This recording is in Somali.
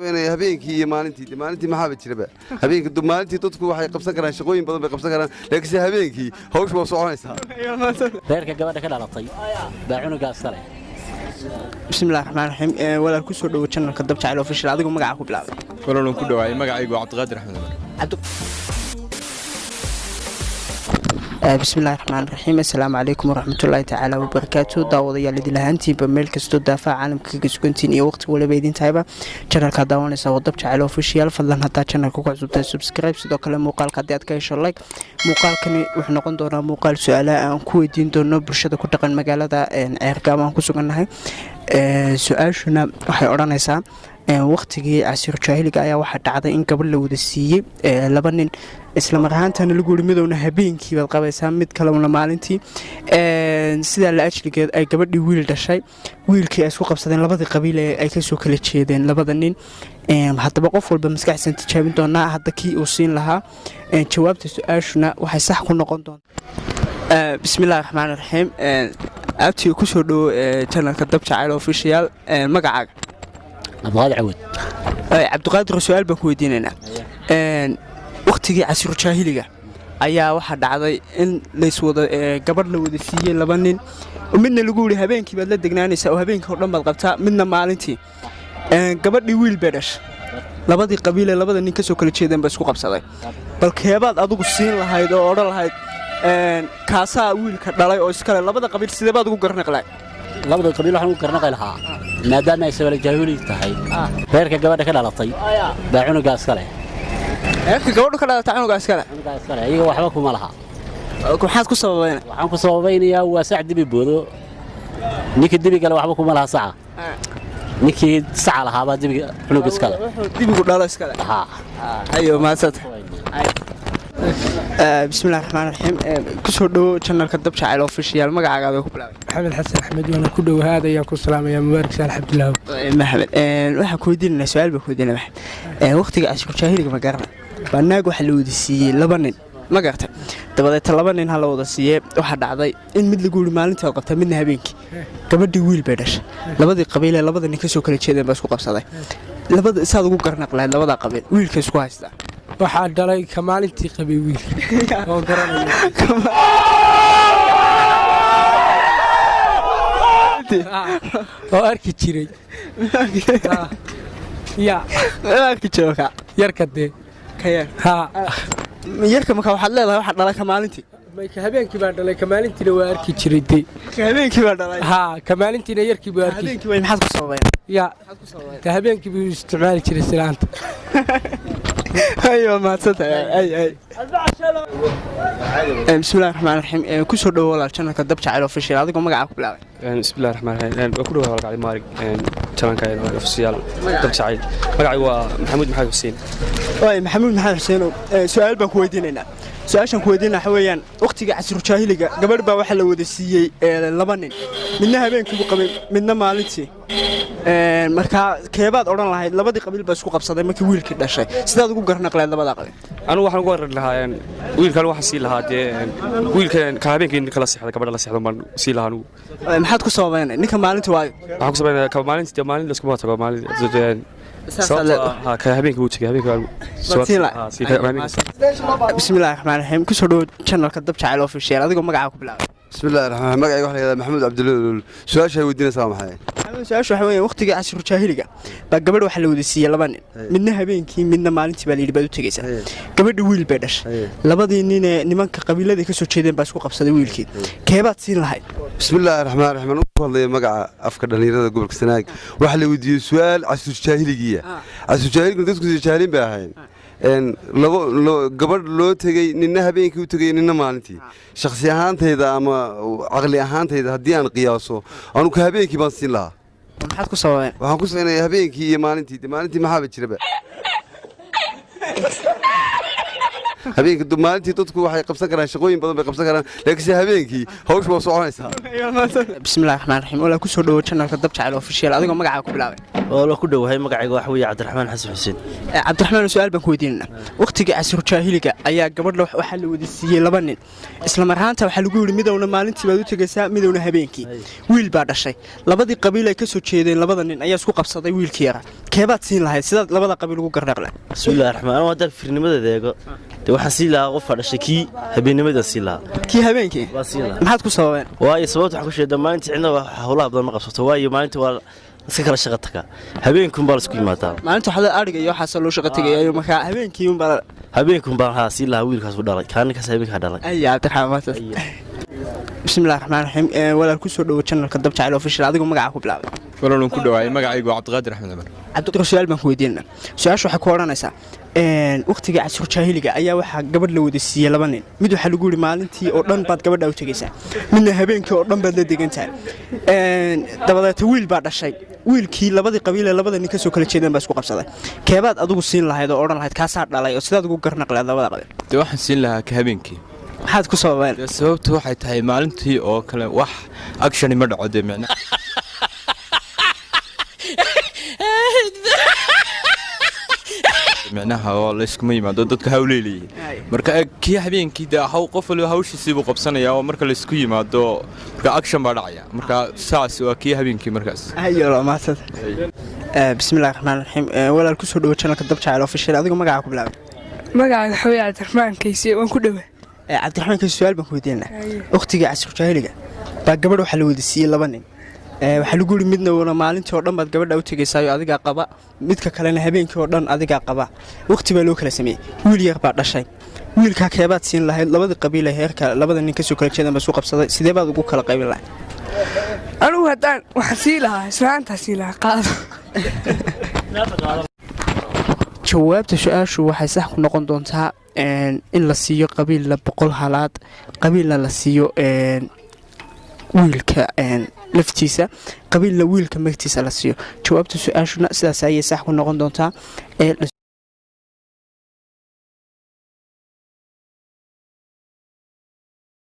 Inay habeenkii iyo maalintii, dee maalintii maxaaba jiraba? Habeenkii, maalintii dadku waxay qabsan karaan shaqooyin badan bay qabsan karaan, laakiinse habeenkii hawshu waa soconaysaa. Reerka gabadha ka dhalatay baa cunugaas kale. Bismillahi raxmaan raxiim. Walaal, kusoo dhowo channelka Dab Jacayl Official, adigoo magaca ku bilaabay. Walaal, ku dhawaayay. Magacaygu waa Cabdiqaadir Axmed Cumar. Bismillahi raxmaan raxiim. Assalaamu calaykum waraxmatullaahi tacaala wabarakaatu. Daawadayaal, idin lahaantiinba meel kastoo daafaha caalamka kaga sugantiin iyo waqti waliba idin tahayba, channelkaa daawanaysa waa Dab Jacayl Official. Fadlan, haddaa channelka ku cusubtahay, subscribe. Sidoo kale muuqaalka haddii aad ka hesho, like. Muuqaalkani wuxuu noqon doonaa muuqaal su-aalaha aan ku weydiin doono bulshada ku dhaqan magaalada Ceergaabo aan ku sugannahay. Su-aashuna waxay odhanaysaa: waqtigii casiir jaahiliga ayaa waxaa dhacday in gabadh la wada siiyey laba nin, isla mar ahaantana lagu yiri midowna habeenkii baad qabaysaa, mid kalena maalintii. Sidaa la ajligeed ay gabadhii wiil dhashay. Wiilkii ay isku qabsadeen labadii qabiil ee ay kasoo kala jeedeen labada nin. Haddaba qof walba maskaxdiisan tijaabin doonaa hadda kii uu siin lahaa. Jawaabta su-aashuna waxay sax ku noqon doontaa. Bismillahi raxmaan raxiim. Abtiga, kusoo dhowo channelka Dab Jacayl Official. Magacaaga? Cabdiqaadir Cawad. Cabdiqaadir, su-aal baan ku weydiinaynaa. Wakhtigii casiru jaahiliga ayaa waxaa dhacday in layswada gabadh la wada siiyey laba nin. Midna lagu yidhi habeenkii baad la degnaanaysaa oo habeenkii oo dhan baad qabtaa, midna maalintii. Gabadhii wiil bay dhashay. Labadii qabiilee labada nin kasoo kala jeedeen ba isku qabsaday. Bal keebaad adigu siin lahayd oo odhan lahayd kaasaa wiilka dhalay oo iskale? Labada qabiil sidee baad ugu garnaqi lahayd? Labada qabiil waxaan ugu garnaqi lahaa, maadaama ay sabala jaahili tahay, reerka gabadha ka dhalatay baa cunugaas kale. Reerka gabadhu ka dhalata cunugaa iskale? Cunugaas kale, iyaga waxba kuma laha. Maxaad ku sababayna? Waxaan ku sababaynayaa waa sac dibi boodo. Ninkii dibi gale waxba kuma laha saca. Ninkii saca lahaabaa dibiga cunuga iskale. Dibigu dhalo iskale. Haa. Ayo, maadsanta. Bismillahi raxmaan raxiim. Kusoo dhowo channelka Dab Jacayl Official. Magacaaga ku bilaabay? Maxamed Xasan Axmed, waana ku dhowahaad ayaan ku salaamayaa, Mubaarak Saalax Cabdilaaw. Maxamed, waxaan ku weydiinaynaa su-aal baan ku weydiinaya, Maxamed. Waqtiga cashur jaahiliga, ma garana, baa naag waxaa la wada siiyey laba nin, ma garata? Dabadeeta laba nin ha la wada siiyee, waxaa dhacday in mid lagu yiri maalintii waad qabtaa, midna habeenkii. Gabadhii wiil bay dhashay. Labadii qabiilee labada nin kasoo kala jeedeen baa isku qabsaday. Labada saad ugu garnaq lahayd labada qabiil wiilka isku haystaa? Waxaa dhalay ka maalintii qabay wiilka oo garanaya oo arki jiray ya. Arki jiro ka? Yarka dee. Ka yar? Haa. Yarka marka waxaad leedahay waxaa dhalay ka maalintii? May, ka habeenkii baa dhalay, ka maalintiina waa arki jiray dee. Ka habeenkii baa dhalay? Haa, ka maalintiina yarkii buu arki. Habeenkii way, maxaad ku sababayna? Ya, ka habeenkii buu isticmaali jiray silaanta. Ayo, mahadsantahay. Ay ay. Bismillahi raxmaan raxiim. Kusoo dhowo, walaal, channelka Dab Jacayl Official, adigoo magacaa ku bilaabay. Bismillahi raxmaan raxiim. Waa ku dhawahay walgacli Maarig channelka Official Dab Jacayl. Magacaygu waa Maxamuud Maxamed Xuseen. Waay, Maxamuud Maxamed Xuseenow, su-aal baan ku weydiinaynaa. Su-aashaan ku weydiinaa waxa weeyaan: waqtiga casru jaahiliga gabadh baa waxaa la wada siiyey laba nin. Midna habeenkii buu qabay, midna maalintii. Markaa keebaad odhan lahayd? Labadii qabiil baa isku qabsaday markii wiilkii dhashay. Sidaad ugu garnaq lahayd labada qabiil? Anigu waxaan ugu warar lahaa wiilkan waxaan siin lahaa dee wiilkan ka habeenkii ninka la seexda, gabadha la seexdo baan siin lahaa anigu. Maxaad ku sababaynay ninka maalintii waayo? Waxaan ku sabaynaya ka maalintii, dee maalin laskuma tago maalin. Sababta ka habeenkii buu tegay habeenkii. Bismillahi raxmaan raxiim. Kusoo dhowo channelka Dab Jacayl Official, adigoo magacaa ku bilaabay. Bismillahi raxmaan. Magacayga waxa la yidhahdaa Maxamuud Cabdilolol. Su-aasha weydiinaysaa waa maxay? Maxamuud, su-aasha waxa weeye: waqtigii casru jaahiliga baa gabadh waxaa la wada siiyey laba nin. Midna habeenkii, midna maalintii baa la yidhi baad u tegaysaa. Gabadhi wiil bay dhashay. Labadii ninee nimanka qabiiladii ka soo jeedeen baa isku qabsaday wiilkii. Keebaad siin lahayd? Bismillahi raxmaan raxiim. Anuu ku hadlaya magaca afka dhallinyarada gobolka Sanaag, waxaa la weydiiyey su-aal casru jaahiligiya. Casru jaahiligu dadku jaahiliin bay ahayn. Labo gabadh loo tegey, ninna habeenkii u tegey, ninna maalintii. Shakhsi ahaantayda ama caqli ahaantayda haddii aan qiyaaso, anu ka habeenkii baan siin lahaa. Maxaad ku sababeen? Waxaan ku sabaynaya habeenkii iyo maalintii, dee maalintii maxaaba jiraba? Habeenkii, maalintii dadku waxay qabsan karaan shaqooyin badan bay qabsan karaan, laakiinse habeenkii hawshu waa soconaysaa. Bismillahi raxmaan raxiim. Walaa, kusoo dhowo channelka Dab Jacayl Official, adigoo magacaa ku bilaabay. Oo la ku dhowahay. Magacayga waxa weeye Cabdiraxmaan Xasan Xuseen. Cabdiraxmaan, su-aal baan ku weydiinaynaa. Waqtigii casru jaahiliga ayaa gabadha waxaa la wada siiyey laba nin. Isla mar ahaanta waxaa lagu yidhi midowna maalintii baad u tegaysaa, midowna habeenkii. Wiil baa dhashay. Labadii qabiil ay ka soo jeedeen labada nin ayaa isku qabsaday wiilkii yaraa. Keebaad siin lahayd? Sidaad labada qabiil ugu garnaqle? Bismillahi raxmaan, anigu haddaan firnimadeeda eego, dee waxaan siin lahaa qofka dhashay kii habeennimadan siin lahaa. Kii habeenkii? Waa siin lahaa. Maxaad ku sababeen? Waayo, sababta waxaan ku sheegay, maalintii cidna wax howlaha badan ma qabsato, waayo maalintii waa iska kala shaqa tagaa, habeenkun baa laisku yimaadaa. Maalinta waxaa adhiga iyo waxaasoo loo shaqa tegayayo, markaa habeenkii unbaa. Habeenkun baan haa siin lahaa wiilkaas u dhalay, kaa ninkaas habeenkaa dhalay. Aya Cabdiraxmaan, maasas. Bismillahi raxmaan raxiim. Walaal, kusoo dhowo channelka Dab Jacayl Official, adigoo magaca ku bilaabay. Walaalan, ku dhawaay, magacaygu waa Cabdiqaadir Axmed Cumar. Cabdiqaadir, su-aal baan ku weydiinana. Su-aasha waxay ku odhanaysaa: waqtigii casur jaahiliga ayaa waxaa gabadh la wada siiyey laba nin. Mid waxaa lagu yidhi maalintii oo dhan baad gabadha u tegaysaa, midna habeenkii oo dhan baad la degan tahay. Dabadeeta wiil baa dhashay. Wiilkii labadii qabiilee labada nin kasoo kala jeedeen baa isku qabsaday. Keebaad adigu siin lahayd oo odhan lahayd kaasaa dhalay, oo sidaad ugu garnaqleed labada qabiil? Dee waxaan siin lahaa ka habeenkii. Maxaad ku sababeen? Dee sababtu waxay tahay, maalintii oo kale wax actioni ma dhaco, dee micna micnaha oo layskuma yimaado, dadka hawleeleyihiin. Marka kii habeenkii dee haw qof waliba hawshiisii buu qabsanayaa, oo marka laysku yimaado marka action baa dhacaya. Marka saas waa kii habeenkii markaas. Ayo, mahadsan. Bismillahi raxmaan raxiim. Walaal, kusoo dhowo channelka Dab Jacayl Official, adigoo magaca ku bilaabay. Magacaaga waxaa weeye Cabdiraxmaan Kayse, waan ku dhowaa. Cabdiraxmaan Kayse, su-aal baan ku weydiinaa. Waqtigii casur jaahiliga baa gabadh waxaa la wada siiyey laba nin. Waxaa lagu yidhi midna wana maalintii oo dhan baad gabadha u tegaysaayo adigaa qaba, midka kalena habeenkii oo dhan adigaa qaba. Waqti baa loo kala sameeyey. Wiil yar baa dhashay. Wiilkaa keebaad siin lahayd? Labadii qabiile heerka labada nin kasoo kala jeedan baa isu qabsaday. Sidee baad ugu kala qaybin lahayd? Anigu haddaan waxaan sii lahaa islaantaa sii lahaa, qaado. Jawaabta su-aashu waxay sax ku noqon doontaa in la siiyo qabiilla 100 halaad, qabiilna la siiyo wiilka laftiisa, qabiilna wiilka magtiisa la siiyo. Jawaabta su-aashuna sidaas ayay sax ku noqon doontaa ee la